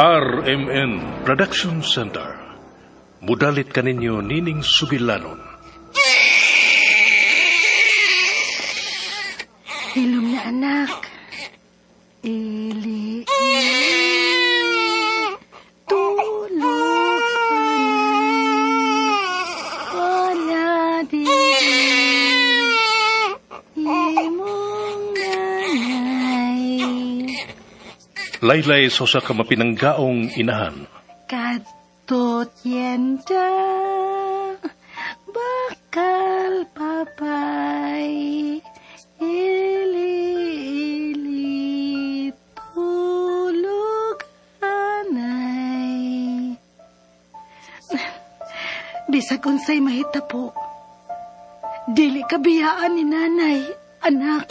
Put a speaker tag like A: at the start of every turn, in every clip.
A: RMN Production Center. Mudalit kaninyo nining sugilanon.
B: Hilom na anak. Ili, ili, tulog wala di imong nanay.
A: Laylay sa usa ka mapinanggaong inahan.
B: Kadto tienda, bakal papay, ili, ili, tulog anay. Bisag unsay mahitabo, dili ka biyaan ni nanay, anak.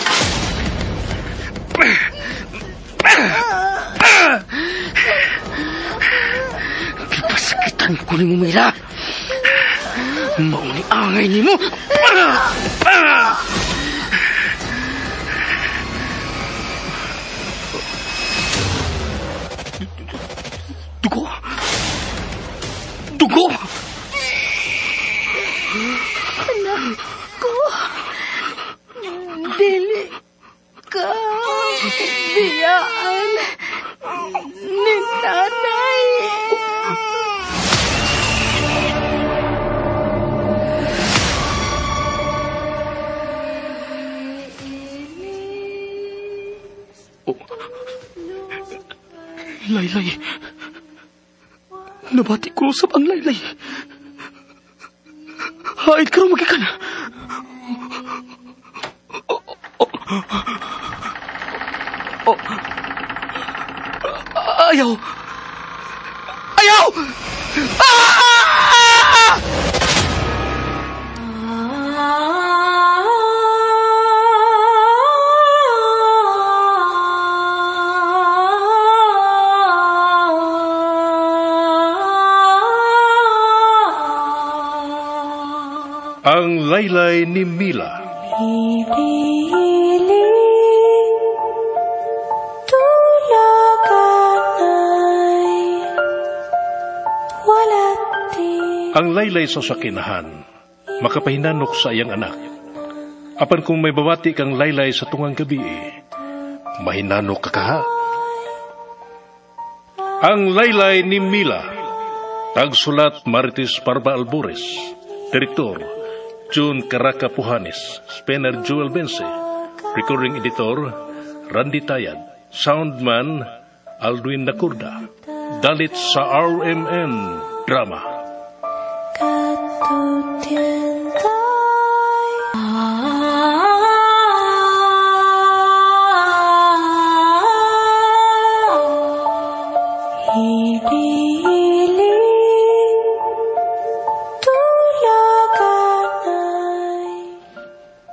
C: Gipasakitan ko ni mo, Mira. Mauni angay ni mo. Dugo! Dugo!
B: Anak ko, dili ka biyaan ni nanay.
C: Oh. Laylay. Nabati ko usap ang laylay. Haid ka rin magikan. Oh, oh, oh. Ayaw! Ayaw! Ah!
A: Ang Laylay ni Mila.
D: Ili, tulog anay, wala di.
A: Ang laylay sa sakinahan, makapahinanok sa iyang anak. Apan kung may babati kang laylay sa tungang gabi, mahinanok ka kaha. Ang Laylay ni Mila. Tagsulat Marites Parba Albores. Direktor June Caraca Puhanes. Spenner Joel Bense. Recording editor Randy Tayad. Soundman Aldwin Nakurda. Dalit sa RMN Drama.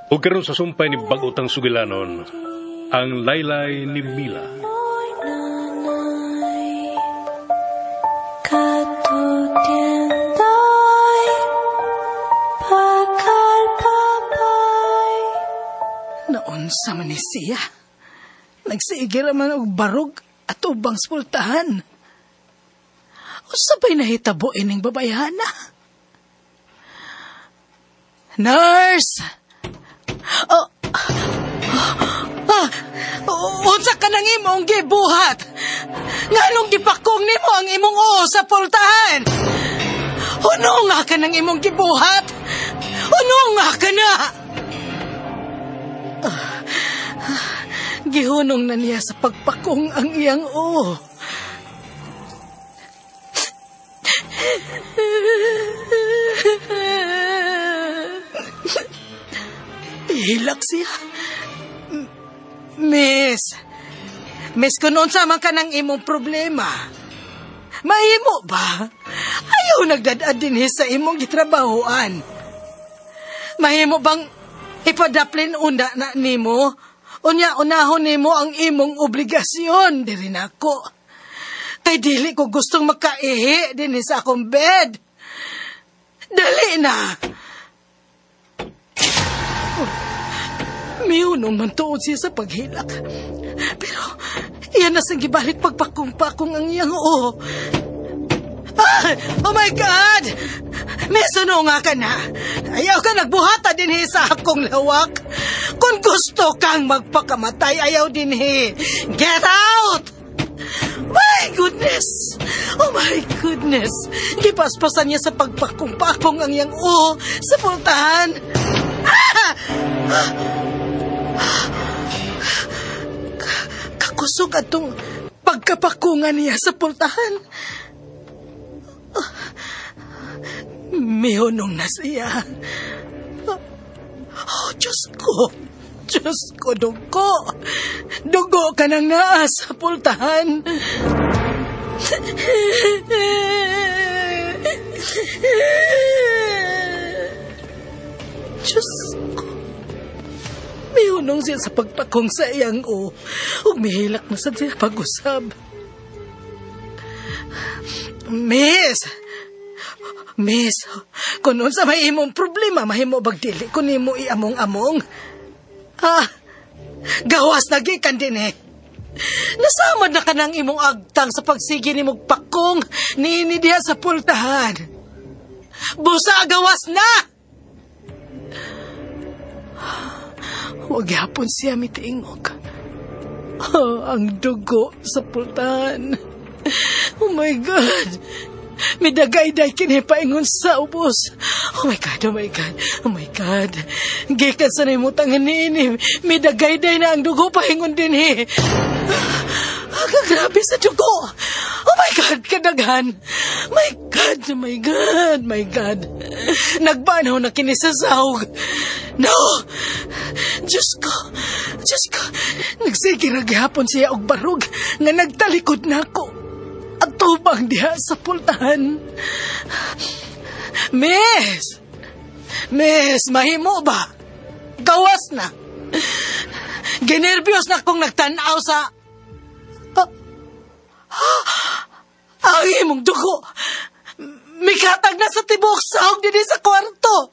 A: O karon sa sumpay ni bag-otang sugilanon, ang Laylay ni Mila.
B: Naunsa man ni siya. Nagsiige raman og barog at ubang spultahan. Usabay nahitabo ining babayhana. Nurse! Oh, unsa ka nang imong gibuhat? Nganong gipakong nimo ang imong oo sa pultahan? Uno nga ka nang imong gibuhat? Uno nga ka na? Gihunong na niya sa pagpakong ang iyang oo. Hilak siya. Miss, Miss, kung unsa man ka ng imong problema, mahimo ba? Ayaw nagdadad din sa imong gitrabahoan. Mahimo bang ipadaplin una na nimo? Unya unahon nimo ang imong obligasyon diri nako. Kay dili ko gustong makaihi dinhi sa akong bed. Dali na. Oh, miunong man tuod siya sa paghilak. Pero Iyan na sang gibalik pagpakong-pakong ang iyang oo. Ah, oh my God! Misuno nga ka na. Ayaw ka nagbuhata dinhi sa akong lawak. Kung gusto kang magpakamatay, ayaw dinhi. Get out! My goodness! Oh my goodness! Gipaspasan niya sa pagpakong-pakong ang iyang oo sa pultahan. Ah! Kakusog atong pagkapakungan niya sa pultahan. Mihunong na siya. Oh, Diyos ko! Diyos ko, dugo! Dugo ka nang naa sa pultahan. Diyos ko! Mihunong siya sa pagpakong sa iyang o. Ug mihilak na sa siya pag-usab. Miss! Miss, kung unsa may imong problema, mahimo bag dili kun nimo iamong-among. Ah, gawas na gikan din eh. Nasamad na ka ng imong agtang sa pagsige ni mong pakong niini diha sa pultahan. Busa, gawas na! Huwag hapon siya mitiingog. Oh, ang dugo sa pultahan. Oh my God! Midagay-day kini paingon sa ubos. Oh my God, oh my God, oh my God. Gikan sa naimutang niini, midagay-day na ang dugo paingon dinhi. Kagrabe sa dugo. Oh my God, kadaghan. My God, my God, my God. Nagbanaw na kini sa sahog. No! Diyos ko, Diyos ko. Nagsige ra gihapon siya og barog nga nagtalikod na ako. At tubang diha sa pultahan. Miss! Miss, mahimo ba? Gawas na. Ginerbyos na akong nagtanaw sa... Ang imong dugo! Mikatag na sa tibuok sahog dinhi sa kwarto!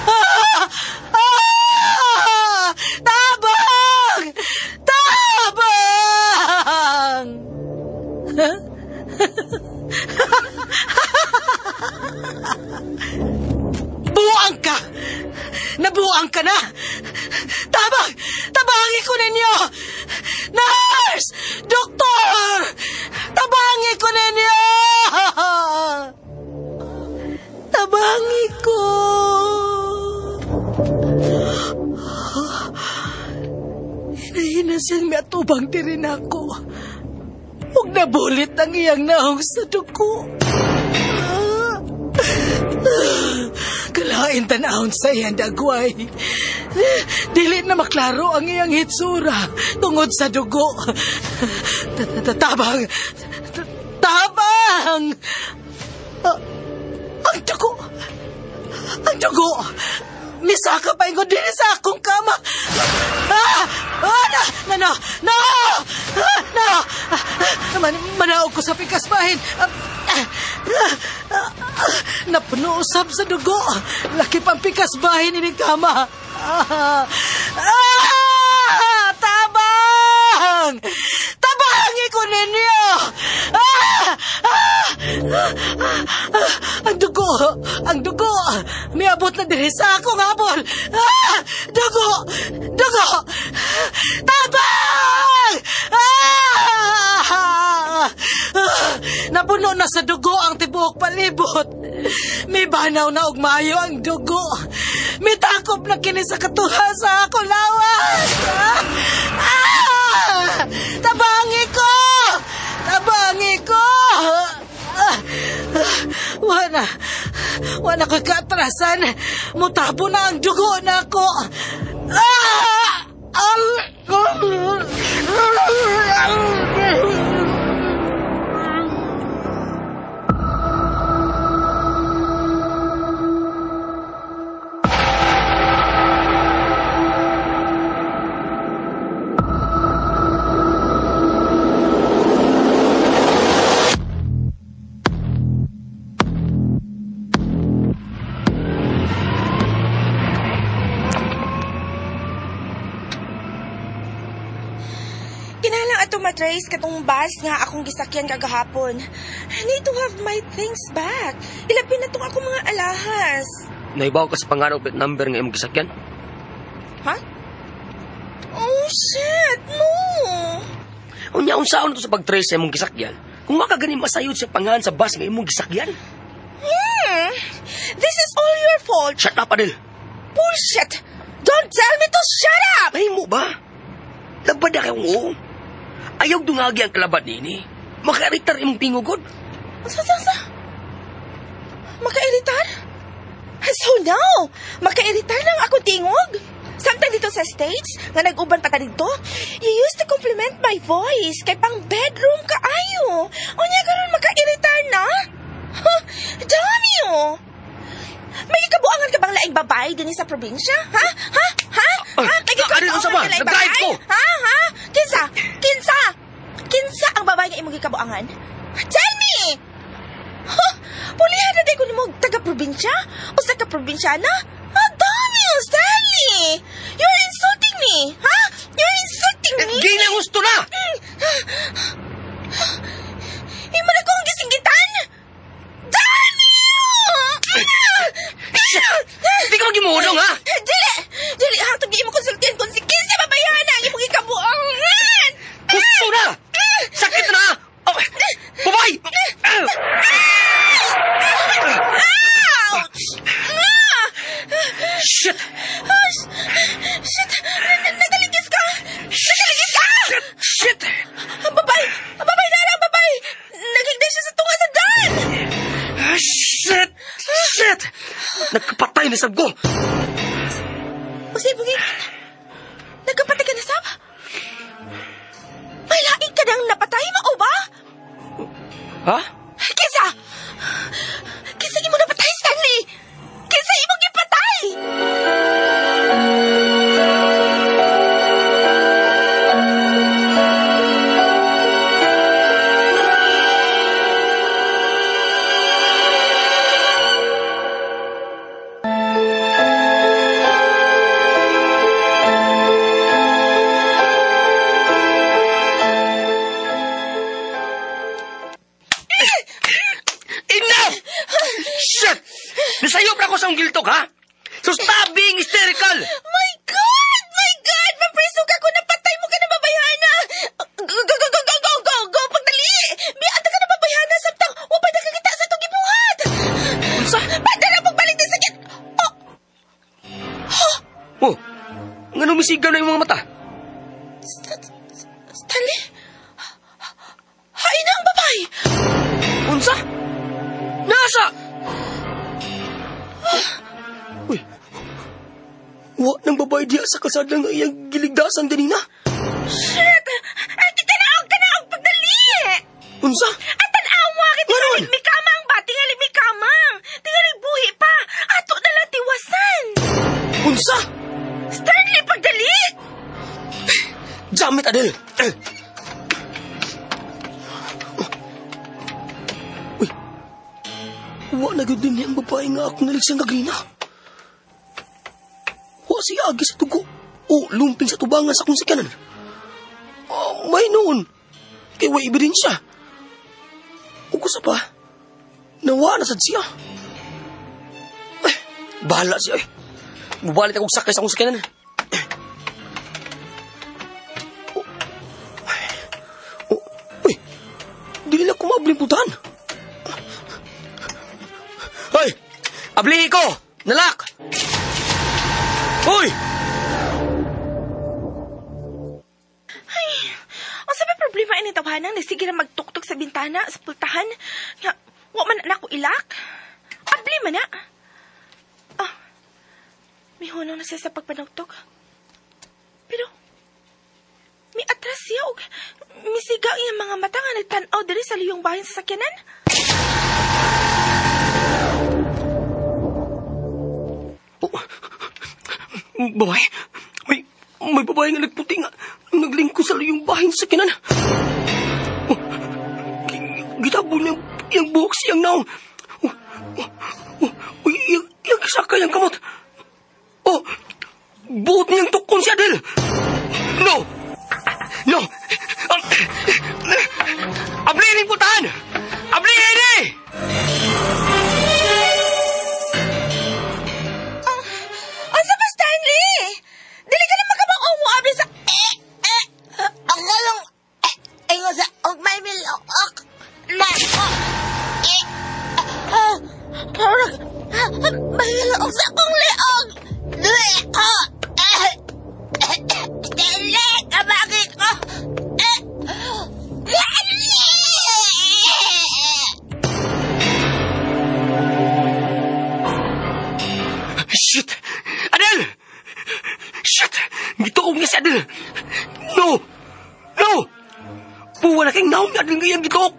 B: Ah! Ah! Tabang! Tabang! Huh? Buang ka! Nabuang ka na! Tabang! Tabangi ko ninyo! Nurse! Doktor! Tabangi ko ninyo! Tabangi ko! Hinahina siyang miatubang diri nako. Huwag nabulit ang iyang naong sa dugo. Kalain tanahon sa iyang dagway. Dili na maklaro ang iyang hitsura tungod sa dugo. Tabang! Tabang! Ang dugo! Ang dugo! Misaka pa ingon din sa akong kama. Ah! Ah! Na! Na! Na! Na! Manaog ko sa pikas bahin. Napuno usab sa dugo. Laki pang pikas bahin ini kama. Ah! Ah! Tabang! Tabangi ko ninyo! Ah! Ah! Ah! Ah! Ang dugo! Ang dugo! Miabot na diri sa akong habol! Ah! Dugo! Dugo! Tabang! Ah! Ah! Napuno na sa dugo ang tibuok palibot. May banaw na og maayo ang dugo. Mitakop na kini sa katuha sa akong lawas. Ah! Ah! Tabangi ko! Tabangi ko! Ah! Wala. Wala ko kaatrasan. Mutabo na ang dugo na ako. Ah!
E: ma-trace katong bus nga akong gisakyan kagahapon. I need to have my things back. Ilapin na tong akong mga alahas.
C: Naibaw ka sa pangarap at number nga imong gisakyan?
E: Ha? Oh, shit! No!
C: Unya, unsaon to sa pag-trace sa imong gisakyan? Kung makaganin masayod sa pangalan sa bus nga imong gisakyan?
E: This is all your fault.
C: Shut up, Adel.
E: Bullshit! Don't tell me to shut up!
C: Ay mo ba? Labad na kayong oo. Ayaw dungagi ang kalabad nini. Makairitar imong tingugod.
E: Sa? Makairitar? So now, makairitar lang ako tingog? Samtang dito sa States, nga nag-uban pa ta dito, you used to compliment my voice kay pang bedroom kaayo. Unya karon makairitar na? Huh, damn you! May kabuangan ka bang laing babae din sa probinsya? Ha? Ha? Ha? Ha? May
C: kabuangan ka laing babae? Ko.
E: Ha? Ha? Kinsa? Kinsa? Kinsa ang babae nga imong gikabuangan? Tell me! Huh? Pulihan na di ko nimo taga-probinsya? O sa ka-probinsyana? Ah, damn you, Stanley! You're insulting me! Ha? You're insulting me!
C: Ginang gusto na!
E: Imo na kong gisinggitan! Damn you!
C: Shit! Hindi ka magimunong, ha?
E: Dili! Dili, hatog di mo konsultihan kung si kinsa babayhana ang imong gikabuangan!
C: Gusto na! Sakit na! Oh, babay!
E: Ouch!
C: Shit!
E: Oh, shit! Nagaligis ka! Nagaligis ka!
C: Shit!
E: Ang babay! Ang babay na lang! Babay! Naghigday siya sa tunga sa daan!
C: Shit! Shit! Nagkapatay na sab ko!
E: Usay, bugin! Nagkapatay ka na sab? May laing ka nang napatay, mao ba?
C: Ha?
E: Kinsa? Kinsa imo napatay, Stanley? Kinsa imong gipatay?
C: Enough! Shit! Nasayop na ako sa akong giltok, ha? So stop being hysterical!
E: My God! My God! Mapreso ka kung napatay mo ka na babayhana! Go, go, go, go, go, go, go, go! Pagdali! Biata ka na babayhana samtang wapay nakakita sa itong gibuhat!
C: Unsa?
E: Padala pagbalik din sa git! Oh!
C: Oh! Nga numisigaw na yung mga mata?
E: Stanley? Hain na ang babae!
C: Unsa? Nasa? Uy! Wa ng babae diya sa kalsada nga iyang giligdasan ganina.
E: Shit! Ay, tanaog, tanaog, pagdali!
C: Unsa?
E: At tanawa,
C: Nganon?
E: tingali mikamang ba? Tingali mikamang! Tingali buhi pa! Ato na lang tiwasan!
C: Unsa?
E: Stanley, pagdali!
C: Damn it, Adel! Uy! Wa na gyud din ang babae nga akong naligsang kagrina. Wa siya agi sa dugo o lumping sa tubangan sa akong sikanan. Oh, may noon. Kay wa ebidensya. Ug usa pa, nawa na sad siya. Ay, bahala siya eh. Mubalit akong sakay sa akong sakanan. Oh, uy, dili na ko maabling putahan. Hoy! Ablihi ko! Nalak! Hoy!
E: Ay, unsa may problema ini tawhanang nagsige na magtuktok sa bintana sa pultahan? Nga, wa man na ako ilak. Abli man na. Ah, mihunong na siya sa pagpanugtog. Pero, mi atras siya og misiga ang iyang mga mata nga nagtan-aw diri sa liyong bahin sa sakyanan.
C: Oh, babae? May babae nga nagputi nga naglingko sa liyong bahin sa sakyanan. Oh, gitabo niya iyang buhok siyang naong. Oh, oh, oh, iyang kisakay ang kamot. Oh, buot niyang tukon si Adel. No! No! Abli ning pultahan! Abli ini!
E: Unsa ba, Stanley? Dili ka na makabaw mo abli sa...
F: Ang galong ingon sa og may milok na murag mahilok sa akong liog. Dili ko. Dili kabagi ko.
C: Shit! Adel! Shit! Gituog niya si Adel! No! No! Puwa na kayong naong ni Adel ngayon gituog!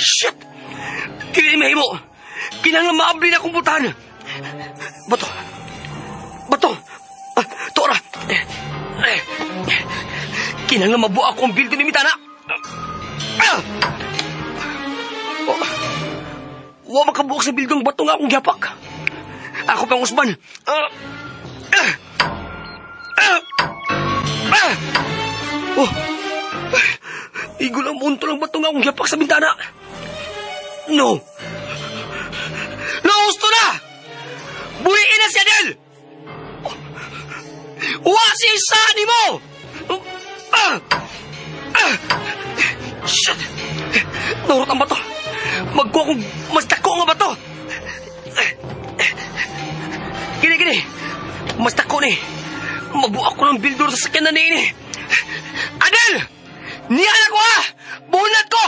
C: Shit! Kini mahimo! Kinahanglan maabli na akong pultahan! Bato! Bato! Tora! Kinahanglan mabuo ako ang building ni Mitana! Oh. Wa makabuok sa building bato nga akong gihapak. Ako pang usban. Oh. Igol ang munto ng bato nga akong gihapak sa bintana. No. No, gusto na! Buhiin na si Adel! Wa si isa ni mo! Shit! Nurot ang bato! Magkuha kong mas dako nga bato! Gini, gini! Mas dako ni! Mabuak ko ng bildor sa sakyanan ni ini! Adel! Niya na ko ha! Bunat ko!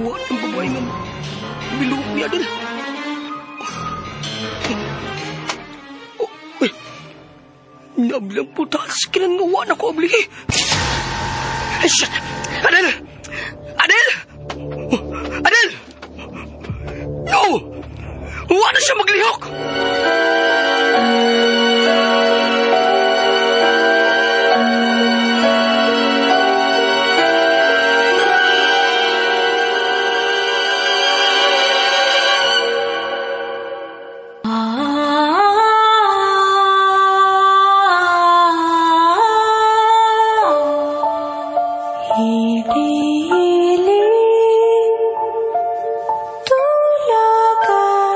C: Wa ang babae nga biluok ni Adel. Oh, uy. Nablang puta sa kinan nga wa na ko abli. Ay, shit! Adel! Adel! Adel! No! Wa na siya maglihok!
D: Hinihiling tulaganay.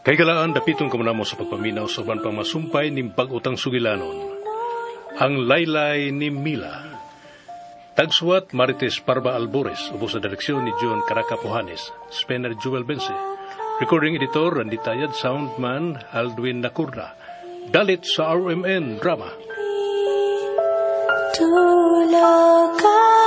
A: Kay galaan dapiton ko mo sa pagpaminaw sa uban pang masumpay ning bag-utang sugilanon. Ang Laylay ni Mila. Tagsuwat Marites Parba Albores, ubos sa direksyon ni John Caracapohanes, Spencer Jewel Bense. Recording editor Randy Tayad, soundman Aldwin Nakurda. Dalit sa RMN Drama.
D: Tulaganay.